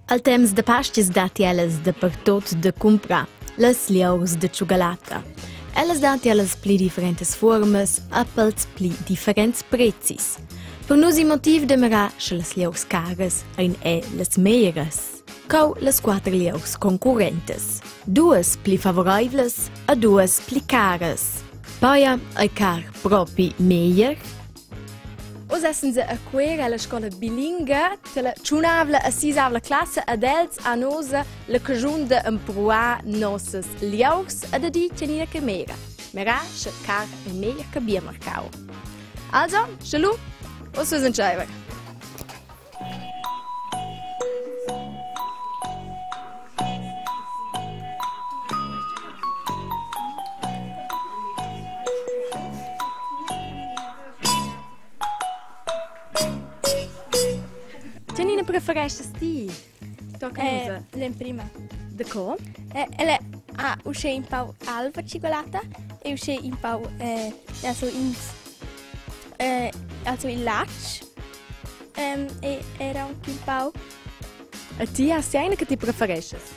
Al temps da Pastis datti ellas dapertut da cumprar, las lieurs da tschugalatta. Ellas datti allas pli differentas fuormas a pels pli differents prezis. Per nus in motiv da mirar sche las lieurs caras ein è las meglieras. Cau las quatter lieurs concurrentas. Duas pli favoreivlas a duas pli caras. Paia ei car propi meglier? Oz essen se a Cuera alla scola bilinga della tschunavla e sisavla classa ad els han oz la caschun da empruar nossas lieurs e da dir tgenina che mera. Mera sche car è meglier che biermarcau. Also, sche lu, oz vus entscheiver. Tgenina prefereschas ti? Tocca eh, L'emprima. Daco? Eh, ella ha uschè in pau alva cicolata e uschè in pau eh, also ins eh, also il latg ähm, e era anche un pau. E ti has ti eine che ti prefereschas?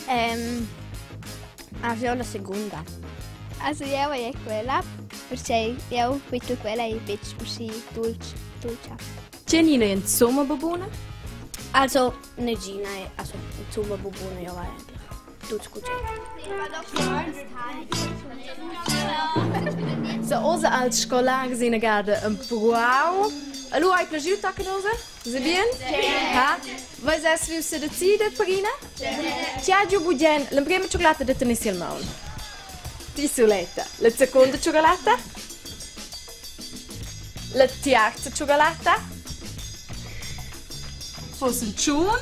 Ähm, also la segunda. Also jeu è quella, perché eu quitto quella è betg uscì dulce, dulce. Tgenina è insomma bubuna? Also negina è also insomma bubuna io eigentlich. Tuts So oz als scolars inagada empruau. E lu hai plagiu tacanosa? Se bien? Ha? Vais es viu sedecida per ina? Ti ha giu bugen l'emprema tschocolatta da tener sil maun. Ti suletta. La seconda tschocolatta? La tiarza tschocolatta? Fossen tschun?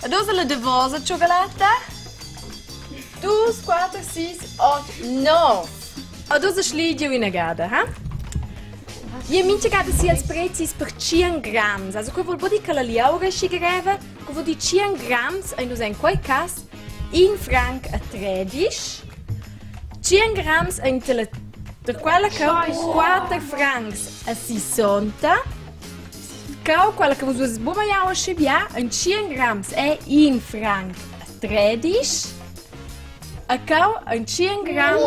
Ed ussa la davosa tschocolatta. Dus, quatter, sis, otg, nov. Ed ussa schligiu ina gada, ha? Io mincha gada si els prezis per 100 grams. Also, quei vuol dir che la liaura è schi greva, che vuol dir 100 grams ein nus en quei cass in franc a tredisch. 100 grams ein per quella che 4 francs a 60. Cau quella che vus vus buca jau aschi bia, en tschien grams è in franc tredisch. A cau en tschien grams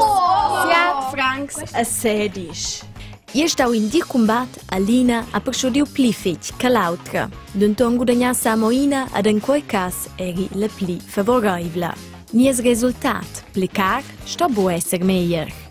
siat francs e sedisch. Ei stau in dir cumbat, Alina ha perschuadiu pli fetg che l'autra. Denton gudagnà samo ina ed en quei cass eri la pli favoreivla. Nies resultat, pli car, sto bu esser meglier.